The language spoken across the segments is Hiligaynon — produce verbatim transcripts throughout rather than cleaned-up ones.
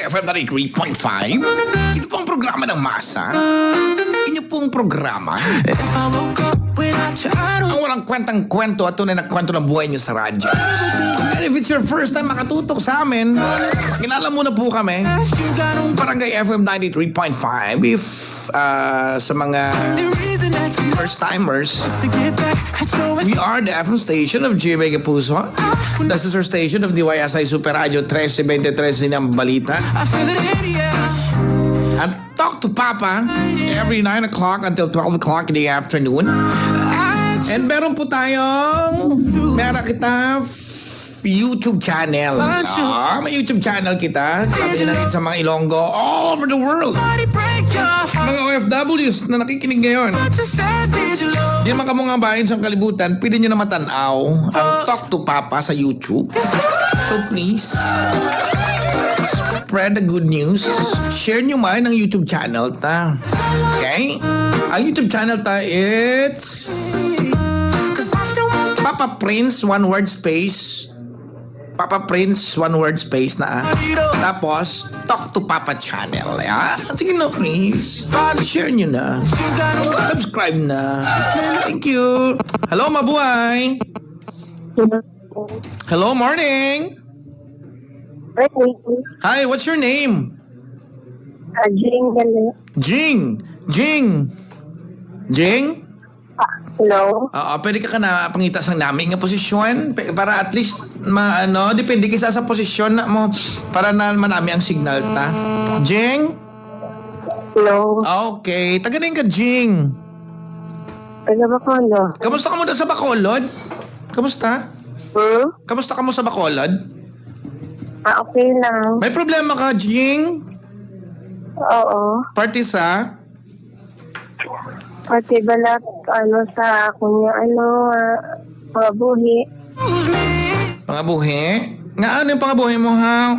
F M ninety-three point five. Ito po ang programa ng masa. Inyo pong programa. If I woke up without you, I don't Ang walang kwentang kwento at tunay na kwento ng buhay niyo sa radyo. And if it's your first time makatutok sa amin, kilala mo na po kami. Barangay F M ninety-three point five. If, ah, sa mga The reason that you first timers, to get back at your we are the F M station of G M A Kapuso. The sister station of D Y S I Super Radio trese twenty-three, ang balita. I feel it in the air. At Talk to Papa every nine o'clock until twelve o'clock in the afternoon. And meron po tayong, meron kita f- YouTube channel. Ah, may YouTube channel kita. Sabi na rin sa mga Ilonggo all over the world. Mga O F Ws na nakikinig ngayon. Di man kamo nga bahin sa kalibutan, pwede nyo na matanaw ang Talk to Papa sa YouTube. So please, spread the good news. Share nyo man ang YouTube channel ta. Okay? Ang YouTube channel ta, it's Papa Prince, one word space. Papa Prince, one word space na, ah. Tapos, Talk to Papa channel, ah. Sige na, please. Share nyo na. Subscribe na. Thank you. Hello, mabuhay. Hello, morning. Morning. Hi, what's your name? Ah, Jing Gali. Jing. Jing. Jing? Ah, hello? Oo, pwede ka ka na pangita sang nami nga posisyon? Pe- Para at least, ma ano, depende kisa sa posisyon na mo para na manami ang signal ta. Jing? Hello? Okay. Taga din ka, Jing? Taga Bacolod. Kamusta ka mo da sa Bacolod? Kamusta? Hmm? Kamusta ka mo sa Bacolod? Ah, okay lang. May problema ka, Jing? Oo. Parte sa? Parte bala, ano, sa akong, ano, ah, pangabuhi. Pangabuhi? Nga ano yung pangabuhi mo, ha?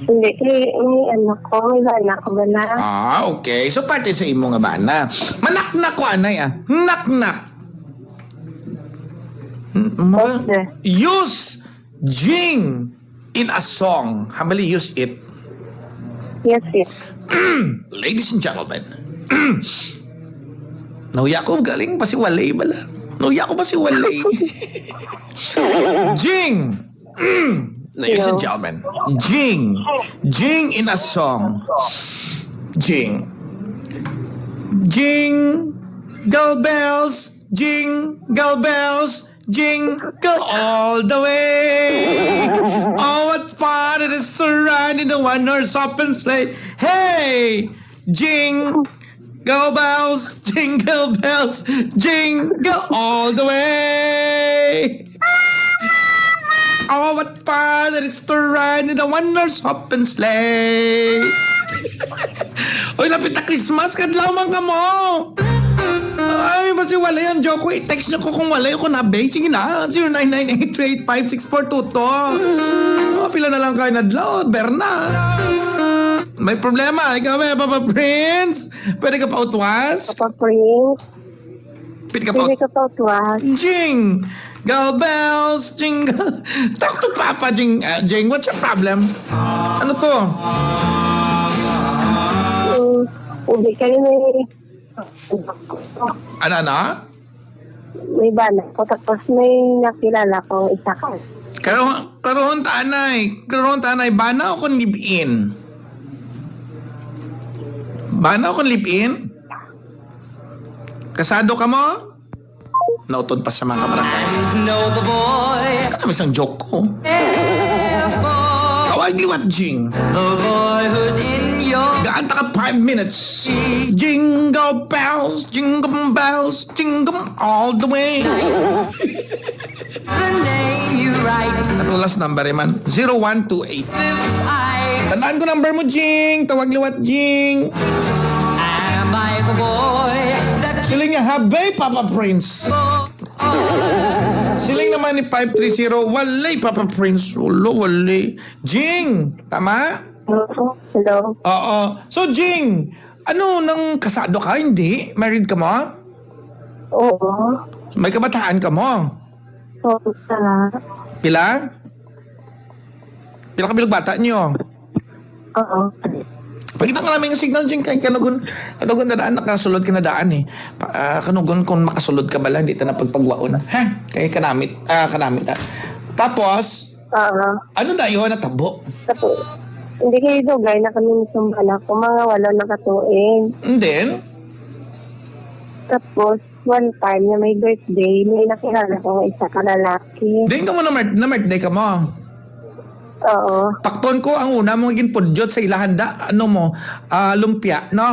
Hindi, kay may anak ko, may bana ko bala. Ah, okay. So, parte sa imo nga bana. Manaknak ko, anay, ah. Naknak. N- ma- Okay. Use Jing in a song. Hambali, use it. Yes, yes. Ladies and gentlemen. Nahuya ko galing pa si Walay bala. Nahuya ko pa si Walay. Jing! Ladies and Hello. Gentlemen, Jing. Jing in a song. Jing. Jingle bells, jingle bells, jingle all the way. Oh, what fun it is to ride in the one horse open sleigh. Hey, jingle bells, jingle bells, jingle all the way. Oh, what fun it is to ride in the one horse open sleigh. Uy, lapit na Christmas, kadlaw man ka mo. Ay, basi wala yan, joke ko. I-text niyo ko kung wala yung kunabe. Sige na, zero nine nine eight three eight five six four two two. Oh, pila na lang kayo na adlaw, Berna. May problema. Ikaw, may Papa Prince. Pwede ka pa utwas? Papa Prince. Pwede ka pa Pwede ka pa utwas. Jing! Girl bells, jingle. Talk to Papa, Jing. Uh, Jing, what's your problem? Ano to? Mm, hindi kayo may Ano, ano? May bana ko, tapos may nakilala kong isa ka. Karoon, karoon ta anay. Karoon ta anay. Bana o kon live-in? Bana o kon live-in? Kasado ka mo? Nautod pa sa mga kabarangay. Know the boy. Kami sang joke ko. Tawag liwat, Jing. The boy who's in your Gaan ta ka five minutes. Jingle bells, jingle bells, jingle all the way. The name you write. Ang last number, eh, man. Zero one two eight. If I Tandaan ko number mo, Jing. Tawag liwat, Jing. Am I the boy that you Siling niya, "Habe, Papa Prince." Siling naman ni five three zero, "Walay, Papa Prince." Wala, walay. Jing, tama? Hello? Oo. So, Jing, ano, nang kasado ka? Hindi? Married ka mo? Oo. May kabataan ka mo? Oo, sir. Pila? Pila ka bilog bata niyo? Oo. Pakita ka namin nga signal, Jing, kay kanugon, kanugon na daan, nakasulod ka na daan eh. Pa, ah, kanugon kung makasulod ka bala, hindi ta na pagpagwaon. Ha? Kay kanamit, ah, kanamit, ah. Tapos, Oo. Ano dayon natabo? Tapos, hindi kayo dugay na kami ni Sumbana kung mga walo na katuig. And then? Tapos, one time na may birthday, may nakilala ko nga isa ka lalaki. Diin ka mo na, na birthday ka mo? Oo. Pakton ko ang una mo ginpudyot sa ilahanda, ano mo, ah, lumpia, no?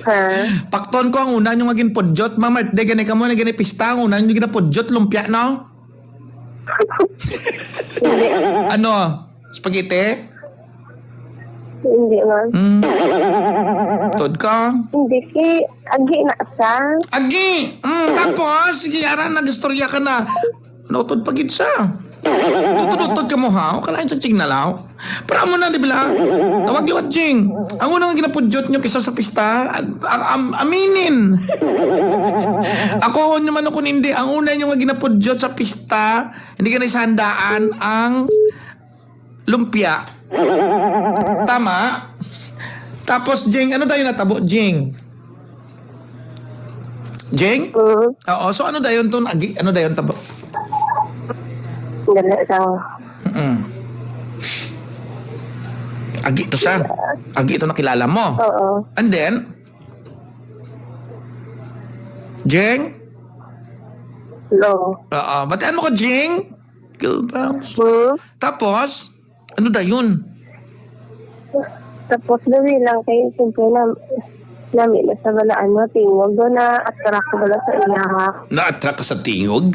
Ha? Pakton ko ang una nyo nga ginpudyot, ma-birthday gani ka mo, na gani pista, ang una nyo ginapudyot, lumpia, no? Hindi. Ano? Spaghetti? Hindi man. Mm. Tod ka? Hindi, si Agi na sa. Agi! Mm, tapos, sige, ara, nag-istorya ka na. Nautod pa gid siya. Utod-utod ka mo, ha? O, kalain sa ching nalaw. Pero amo na, di ba? Tawag liwat, Jing. Ang unang ginapudyot nyo kisa sa pista, am, am, aminin. Ako, nyo man ako hindi, ang una nyo nga ginapudyot sa pista, hindi ka na isandaan ang lumpia. Tama? Tapos, Jing, ano tayo natabo, Jing? Jing? Mm. Oo, so ano dayon to? Agi, ano dayon tabo? Dali lang. Mm. Agi to siya. Agi to nakilala mo. Oo. And then? Jing? Hello. Oo. Batian mo ko, Jing? Girl bounce. Hmm? Tapos, ano dayon? Tapos, dali lang kay siyempre na, nami na sa bala, ano, tingog. Doon na-attract ko bala sa iya. Na-attract ka sa tingog?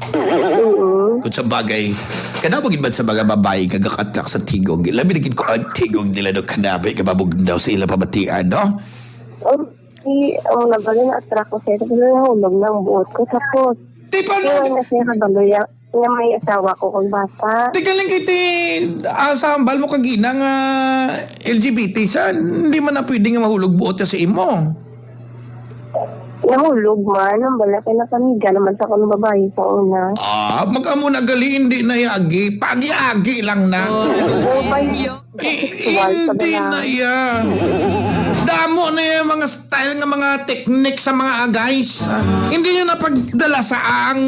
Oo. Kung sa bagay, kada mo gid man sa mga babae nga gaka-attract sa tingog. Labi na gid ko ang tingog nila do, kanabi ka mabugnaw sa ilang pamatian, no? Oh, si, ang nabali na-attract ko siya. Tapos nahulog na ang buot ko. Tapos, Di pa, no? Iwan na siya kabalo ya. Nga may asawa ko kag bata. Teka lang kay ti, ah, sa hambal mo kagina nga L G B T siya, hindi man na pwede nga mahulog buot ka sa imo. Nahulog man, ang bala kay nakamiga naman sa akong babae sa una. Ah, mag-amo na gali, hindi na agi. Paagi-agi lang na. Oh, bay. Eh, Sexual ka hindi bala. Na yan. Damo na yung mga style nga mga technique sa mga guys. Ah, hindi nyo na pagdala sa ang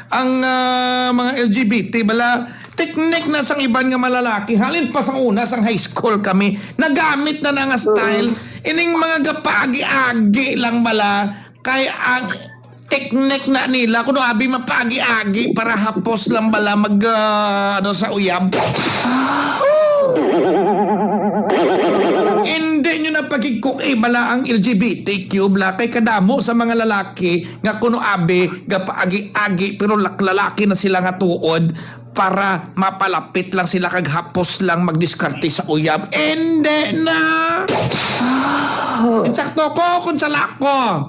ang, ah, mga L G B T bala. Technique na sang iban nga malalaki. Halin pa sang una, sang high school kami, nagamit na na nga style. Mm. Ining mga gapaagi-agi lang bala. Kay ang technique na nila, kuno abi mapaagi-agi para hapos lang bala mag, ah, ano, sa uyab. Hindi nyo na pagigkui bala ang L G B T Q bala kay kadamo sa mga lalaki nga kuno abi gapaagi-agi pero lak-, lalaki na sila nga tuod para mapalapit lang sila kag hapos lang magdiskarte sa uyab. Hindi na. Insakto ko kung sala ko.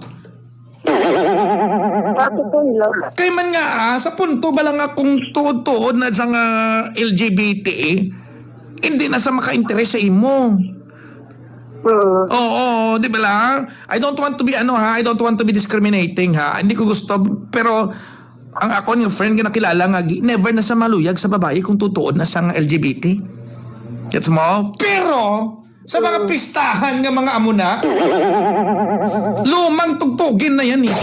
Bakit ko, Lola? Kay man nga, ah, sa punto ba lang nga kung tuod-tuod na sa nga L G B T, hindi na sa maka-interes sa imo. Mm. Oo, di ba lang? I don't want to be, ano, ha, I don't want to be discriminating, ha. Hindi ko gusto, pero ang ako nga friend nga nakilala nga gi-, never na sa maluyag sa babae kung tutuod na sa nga L G B T. Gets mo? Pero, sa mga pistahan nga mga amo na, lumang tugtugin na yan eh.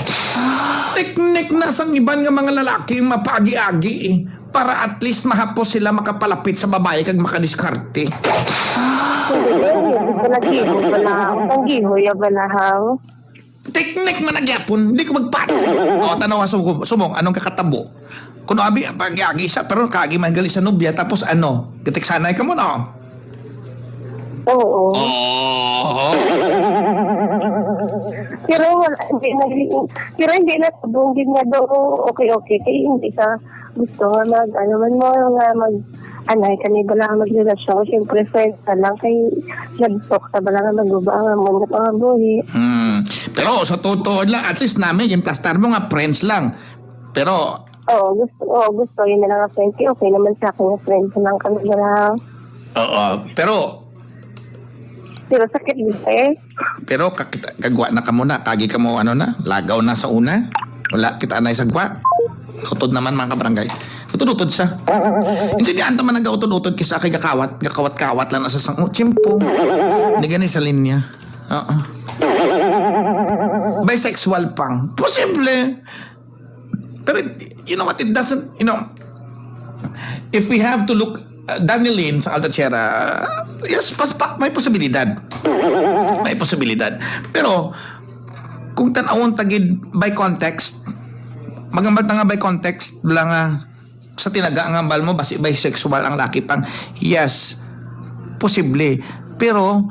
Teknik na sang iban nga mga lalaki mapaagi-agi eh, para at least mahapos sila makapalapit sa babae kag makadiskarte. Hindi ko naghihoy pala. Ang gihoy ya bala, haw? Teknik man na gyapon, di ko magpati. O, tanaw nga, subong, subong, anong kakatabo? Kuno abi, pag-agi siya, pero kaagi man gali sa nobya, tapos ano, gatiksanay ka mo, no? Oo. Oo. Pero wala, hindi na, pero hindi na tabunggin nga daw, okay, okay, kaya hindi ka gusto nga mag, ano man mo, nga mag, anay kami bala nga magrelasyon, siyempre friends na lang, kay nag-talk na bala nga maguba ang amon nga pangabuhi. Hmm. Pero sa totoo lang, at least namin, yung plastar mo nga, friends lang. Pero Oo, gusto, oo, gusto yun na lang nga friends. Kaya okay naman sa akin nga friends lang kami bala. Oo, pero Pero sakit din eh. Pero kakita, kagwa na ka muna, kagi ka mo, ano na, lagaw na sa una. Wala kita na sa gwa. Utod naman, mga kabarangay. Utod-utod siya. Intindihan ta man nagautod-utod kisa kay gakawat, gakawat-kawat lang na sa sang-, oh, tiyempo. Hindi gani sa linya. Oo. Bisexual pang. Posible. Pero, you know what? It doesn't, you know, if we have to look, uh, Danny Lin sa Alta Sierra, yes, pas-, pa-, may posibilidad. May posibilidad. Pero, kung tan-awon ta gid by context, maghambal ta nga by context lang nga, sa tinaga nga hambal mo, basi bisexual ang laki pang. Yes, posible. Pero,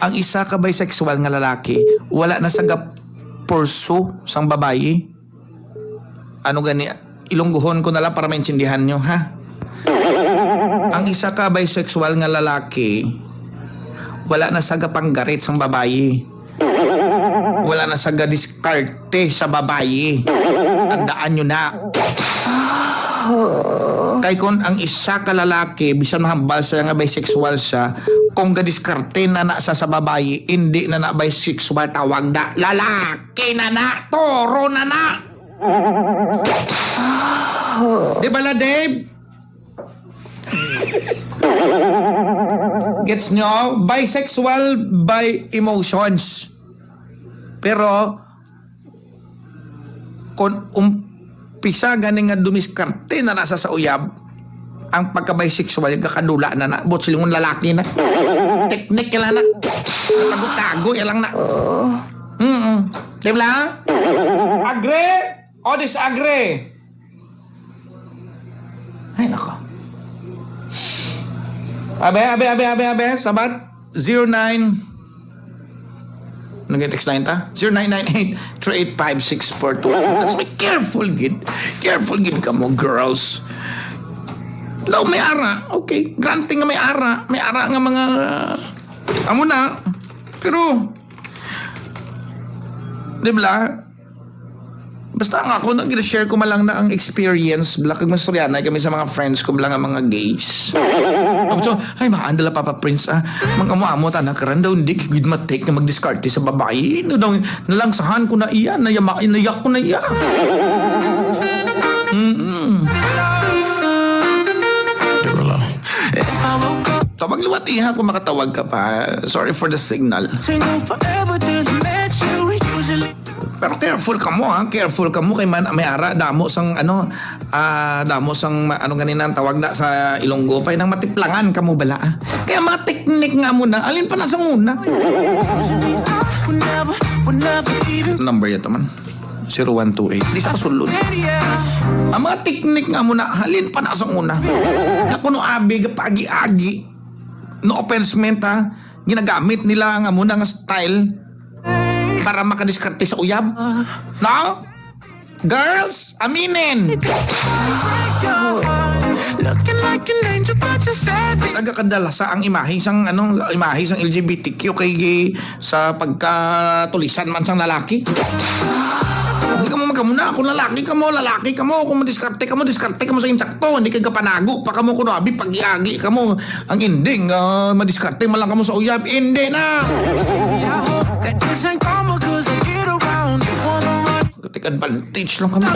ang isa ka bisexual nga lalaki, wala na sa ga-pursue sang babayi. Ano gani, Ilonggohon ko na lang para maintindihan nyo, ha? Ang isa ka bisexual nga lalaki, wala na sa gapanggarit sang babayi. Wala na sa gadiskarte sa babayi. Tandaan nyo na. Kay kung ang isa ka lalaki, bisan mahambal siya nga bisexual siya, kung gadiskarte na na sa, sa babayi, hindi na na bisexual, tawag na lalaki na na, toro na na. Di ba la, Dave? Gets nyo? Bisexual by emotions. Pero, kung umpisa gani nga dumiskarte na nasa sa uyab, ang pagka-bisexual, kakadula na na, buot silingon lalaki na. Teknik ka lang na. Tago-tago, yan lang na. Mm-mm. Di ba? Agree? O disagree? Ay, nako. Abe, abe, abe, abe, abe, sabat? Zero nine. Nag-text line ta? Zero nine nine eight, three eight five, six four two. That's me. Careful gid. Careful gid kamo, girls. Daw may ara. Okay. Granting nga may ara. May ara nga mga, amo na. Pero, di ba? Basta nga ako, nag-share ko man lang na ang experience, bla, kag mastoryanay kami sa mga friends ko, bla, nga mga gays. Tapos, "Ay, maandala, Papa Prince, ah. Mag-amo-amo ta na karan daw, hindi gid matik na magdiskarte sa babayi." No daw, nalangsahan ko na iya, nayama-, nayak ko na iya. Mm-mm. Tawag liwat, iha, kung makatawag ka pa. Sorry for the signal. Single forever till I met you. Usually Pero careful kamo, ha? Careful kamo kay man, may ara, damo sang, ano, ah, damo sang ma-, ano ganina ang tawag na sa Ilonggo, pa nang matiplangan kamo bala, ah. Kaya mga teknik nga mo na, alin pa na sa una? Number yato man. Zero one two eight. Di sa kasulod. Ang mga teknik nga mo na, halin pa na sa una. Na kuno abi, paagi-agi. No offense meant, ha? Ginagamit nila ang amo na nga style para makadiskarte sa uyab. No? Girls, aminin. Looking like an angel, but you're savage. Nagakadala sa ang imahe sang, ano, imahe sang L G B T Q kay gi-, sa pagkatulisan man sang lalaki. Hindi ka mo magkamuna. Kung lalaki ka mo, lalaki ka mo. Kung madiskarte ka mo, diskarte ka mo sa insakto. Hindi ka gapanago pa ka mo. Kung abi, pag-iagi ka mo. Ang ending, ah, madiskarte man lang ka mo sa uyab. Hindi na. I hope that this ain't karma, 'cause I get around. You wanna run, take advantage lang kami.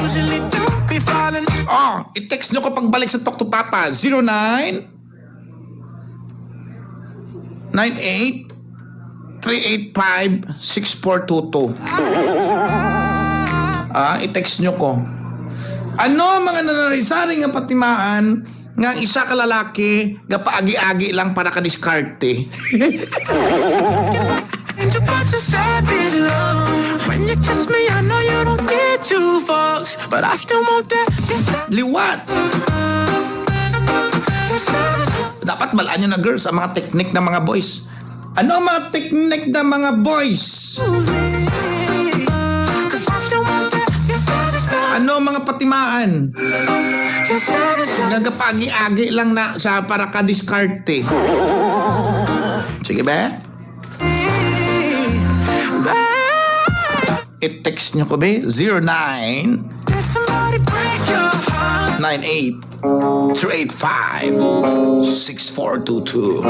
Usually don't be falling. Ah, i-text nyo ko pagbalik sa Talk to Papa. Zero nine nine eight three eight five six four two two. Ah, i-text nyo ko. Ano ang mga nanari-sari nga patimaan nga ang isa ka lalaki gapaagi-agi lang para ka diskarte? When you kiss me, I know you don't get two fucks, but I still want that. Liwat. Dapat bal-an nyo na, girls, ang mga teknik ng mga boys. Ano ang mga teknik ng mga boys? Ano ang mga patimaan? Nagapagi-agi lang na sa para ka diskarte. Sige ba? I-text nyo ko, be. Zero nine nine eight three eight five six four two two.